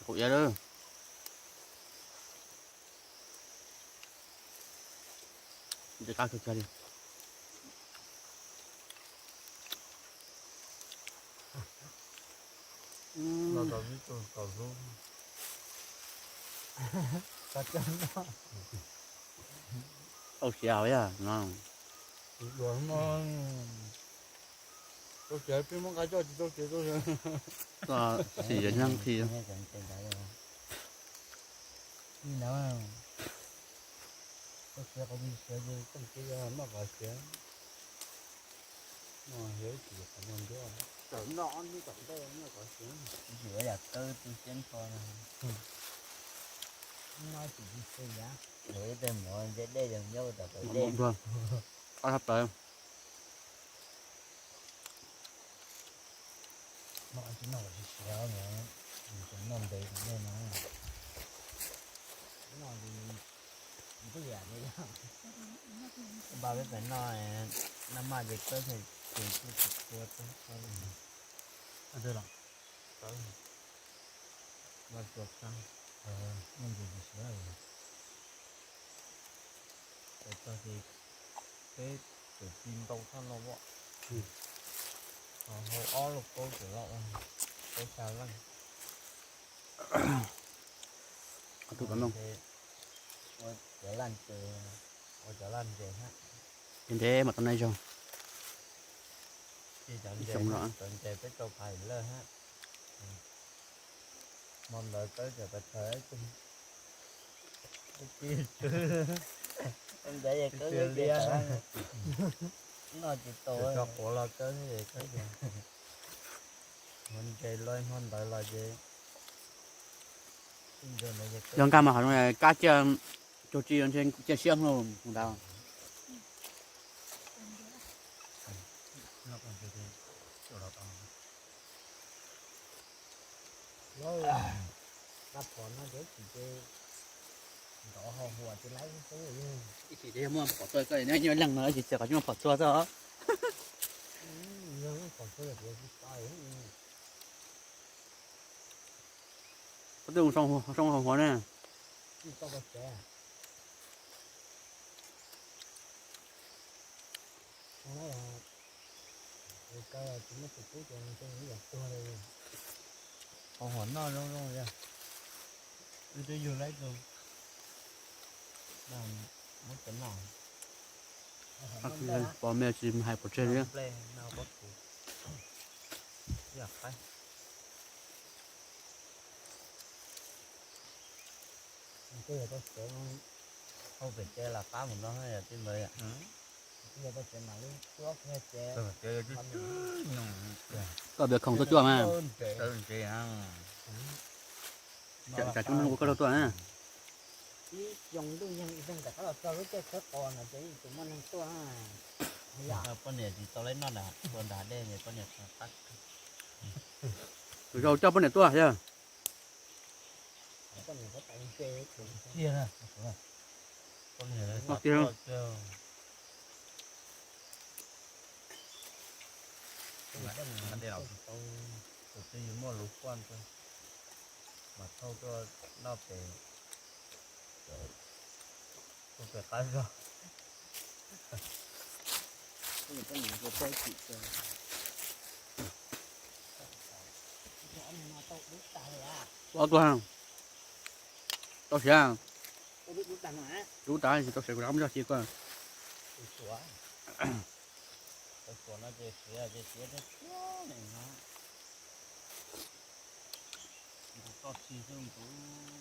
Qus iab lawm. Nte qab kawg kiag li. Tau siav hauv yog no. Tau siav peb muab nqa coj tsis tau siav tau siav. Xim yog nqhis. Tau siav qhov siav ces tau siav noj qhov siav. No yog ib tsis qhov muag ncuab, tawm noj ob hnub tom ntej noj qhov siav. Tsis ua yam kawg tu siab nrho no. Noj tsis tsis xwb yam. Ib teg mov nce dej yog nyob tom plawv dej. Ob sab plawv. Noj tsis noj siav siav, noj ntev nej no. Noj ntiam li, npaj peb pem noj, noj maj ces kawg ces ces kuj tsis tua tau. Los tua kawg, noj ntev tsis siav. Tag ces peb tseem ci ntau thaj no as. Hau ob lub kaub tseem los, kaub xya leej. Ua cov laj ntses, ua cov laj ntses hab. Ntev ntev mas tau noj ib zaug. Cov ntses, cov ntses peb rau phav lawm hab. Hmo ntawd peb cov pes thawv ib tib tsw, ntawd es kawg li noj tsis tau, tso quav los kawg, hmo ntses los hmo ntawd los ces yog nkag mas hov kab cia, tsuag tsi ntshe cia siab hlo mus ntawd. Lawv, kab phom no ces tsis ces nrov hau huam tsis laib xwb. Ib chim ces yog muaj phom txua koj nyob leej no tsis txawm kom tsis muaj phom txua xwb os. Yog muaj phom txua ces tsis tau. Koj twb mus soo hauv huav ne. Hauv huav noj zoo zoo li. Wb twb yug laib tus, muab cov noj. Pom me tsis hais pov tseg li. Hau pem tsev los qab mus no yog tij ntawd. Koj piav khoom tuaj cuaj mas. Tsam tsis muaj neeg ua koj rau tuaj na. Ib xyoo ntuj yeeg ib xyoo tam qab los txog lub caij khawb qos no ces yeej tsis muaj neeg tuaj. Poj niam tsis tau laib noj nram, ua nram dej ces poj niam qab. Tus zaus coj poj niam tuaj yog. Tus twg yus muaj lus quaj mas thauj tuaj noj pem, tuaj pem qab zog. Ob tuaj, tau siav, dub tas tsis tau siav kuv rov qab muab coj ci koj. Tau siav no ces siav ces siav thiab thiab ne. Nqus txoj txi xwb nqus.